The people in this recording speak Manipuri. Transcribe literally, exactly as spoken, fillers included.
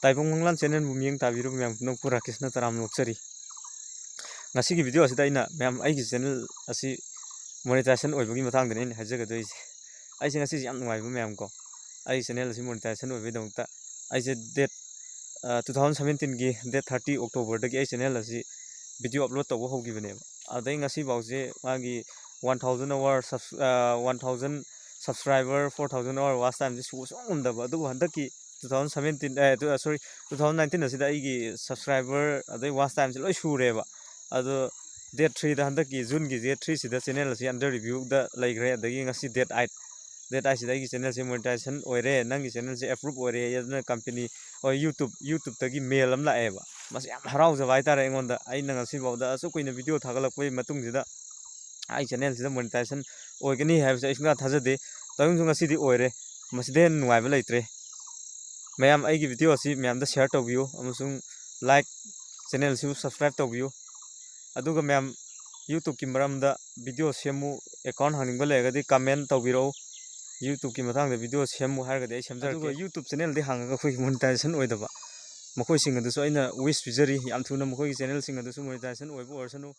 ꯇꯥꯏꯕꯪ ꯃꯪꯂꯥꯟ ꯆꯦꯅꯦꯜꯕꯨ ꯃꯤꯠꯌꯦꯡ ꯇꯥꯕꯤꯔꯤꯕ ꯃꯌꯥꯝ ꯄꯨꯝꯅꯃꯛꯄꯨ ꯔꯥꯀꯦꯁꯅ ꯇꯔꯥꯝꯅ ꯑꯣꯛꯆꯔꯤ꯫ ꯉꯁꯤꯒꯤ ꯚꯤꯗꯤꯑꯣ ꯑꯁꯤꯗ ꯑꯩꯅ ꯃꯌꯥꯝ ꯑꯩꯒꯤ ꯆꯦꯅꯦꯜ ꯑꯁꯤ ꯃꯣꯅꯤꯇꯥꯏꯖꯦꯁꯟ ꯑꯣꯏꯕꯒꯤ ꯃꯇꯥꯡꯗꯅꯤ ꯑꯩꯅ ꯍꯥꯏꯖꯒꯗꯣꯏꯁꯦ꯫ ꯑꯩꯁꯦ ꯉꯁꯤꯁꯦ ꯌꯥꯝ ꯅꯨꯡꯉꯥꯏꯕ ꯃꯌꯥꯝ ꯀꯣ, ꯑꯩ ꯆꯦꯅꯦꯜ ꯑꯁꯤ ꯃꯣꯅꯤꯇꯥꯏꯖꯦꯁꯟ ꯑꯣꯏꯕꯒꯤꯗꯃꯛꯇ ꯑꯩꯁꯦ ꯗꯦꯠ, ꯑ, two thousand seventeen ꯒꯤ date thirty October ꯗꯒꯤ ꯑꯩ ꯆꯦꯅꯦꯜ ꯑꯁꯤ ꯚꯤꯗꯤꯑꯣ ꯑꯞꯂꯣꯗ ꯇꯧꯕ ꯍꯧꯈꯤꯕꯅꯦꯕ꯫ ꯑꯗꯩ ꯉꯁꯤ ꯐꯥꯎꯁꯦ ꯃꯥꯒꯤ one thousand hour subs-, ꯑ, one thousand subscriber, four thousand hour watch time ꯁꯦ ꯁꯨꯕ ꯁꯨꯡꯉꯝ ꯉꯝꯗꯕ꯫ ꯑꯗꯨꯕꯨ ꯍꯟꯗꯛꯀꯤ two thousand seventeen, ꯑꯦ, ꯇꯨ-, ꯑ, sorry, two thousand nineteen ꯑꯁꯤꯗ ꯑꯩꯒꯤ subscriber ꯑꯗꯩ watch time ꯁꯦ ꯂꯣꯏ ꯁꯨꯔꯦꯕ꯫ ꯑꯗꯣ date three ꯗ, ꯍꯟꯗꯛꯀꯤ June ꯒꯤ date three ꯁꯤꯗ ꯆꯦꯅꯦꯜ ꯑꯁꯤ under review ꯗ ꯂꯩꯈ꯭ꯔꯦ꯫ ꯑꯗꯒꯤ ꯉꯁꯤ date eight, date eight ꯁꯤꯗ ꯑꯩꯒꯤ ꯆꯦꯅꯦꯜꯁꯦ ꯃꯣꯅꯤꯇꯥꯏꯖꯦꯁꯟ ꯑꯣꯏꯔꯦ, ꯅꯪꯒꯤ ꯆꯦꯅꯦꯜꯁꯦ ꯑꯦꯄ꯭ꯔꯨꯞ ꯑꯣꯏꯔꯦ, ꯑꯗꯨꯅ ꯀꯝꯄꯦꯅꯤ, ꯍꯣꯏ, YouTube, YouTube ꯇꯒꯤ ꯃꯦꯜ ꯑꯃ ꯂꯥꯛꯑꯦꯕ꯫ ꯃꯁꯤ ꯌꯥꯝ ꯍꯔꯥꯎꯖꯕ ꯍꯥꯏꯇꯥꯔꯦ ꯑꯩꯉꯣꯟꯗ꯫ ꯑꯩꯅ ꯉꯁꯤ ꯐꯥꯎꯗ ꯑꯁꯨꯛ ꯀꯨꯏꯅ ꯚꯤꯗꯤꯑꯣ ꯊꯥꯒꯠꯂꯛꯄꯒꯤ ꯃꯇꯨꯡꯁꯤꯗ ꯑꯩ ꯆꯦꯅꯦꯜꯁꯤꯗ ꯃꯣꯅꯤꯇꯥꯏꯖꯦꯁꯟ ꯑꯣꯏꯒꯅꯤ ꯍꯥꯏꯕꯁꯦ ꯑꯩ ꯁꯨꯡꯊꯥ ꯊꯥꯖꯗꯦ꯫ ꯇꯧꯔꯤꯕꯁꯨ ꯉꯁꯤꯗꯤ ꯑꯣꯏꯔꯦ꯫ ꯃꯁꯤꯗꯩ ꯍꯦꯟꯅ ꯅꯨꯡꯉꯥꯏꯕ ꯂꯩꯇ꯭ꯔꯦ꯫ ꯃꯌꯥꯝ ꯑꯩꯒꯤ ꯚꯤꯗꯤꯑꯣ ꯑꯁꯤ ꯃꯌꯥꯝꯗ ꯁꯤꯌꯔ ꯇꯧꯕꯤꯌꯨ ꯑꯃꯁꯨꯡ ꯂꯥꯏꯛ, ꯆꯦꯅꯦꯜꯁꯤꯕꯨ ꯁꯕꯁꯀ꯭ꯔꯥꯏꯕ ꯇꯧꯕꯤꯌꯨ꯫ ꯑꯗꯨꯒ ꯃꯌꯥꯝ YouTube ꯀꯤ ꯃꯔꯝꯗ ꯚꯤꯗꯤꯑꯣ ꯁꯦꯝꯃꯨ, ꯑꯦꯀꯥꯎꯟ ꯍꯥꯡꯅꯤꯡꯕ ꯂꯩꯔꯒꯗꯤ ꯀꯃꯦꯟ ꯇꯧꯕꯤꯔꯛꯎ꯫ YouTube ꯀꯤ ꯃꯇꯥꯡꯗ ꯚꯤꯗꯤꯑꯣ ꯁꯦꯝꯃꯨ ꯍꯥꯏꯔꯒꯗꯤ ꯑꯩ ꯁꯦꯝꯖꯔꯛꯀꯦ꯫ ꯑꯗꯨꯒ YouTube ꯆꯦꯅꯦꯜꯗꯤ ꯍꯥꯡꯉꯒ ꯑꯩꯈꯣꯏꯒꯤ ꯃꯣꯅꯤꯇꯥꯏꯖꯦꯁꯟ ꯑꯣꯏꯗꯕ ꯃꯈꯣꯏꯁꯤꯡ ꯑꯗꯨꯁꯨ ꯑꯩꯅ ꯋꯤꯁ ꯄꯤꯖꯔꯤ, ꯌꯥꯝ ꯊꯨꯅ ꯃꯈꯣꯏꯒꯤ ꯆꯦꯅꯦꯜꯁꯤꯡ ꯑꯗꯨꯁꯨ ꯃꯣꯅꯤꯇꯥꯏꯖꯦꯁꯟ ꯑꯣꯏꯕ ꯑꯣꯏꯔꯁꯅꯨ꯫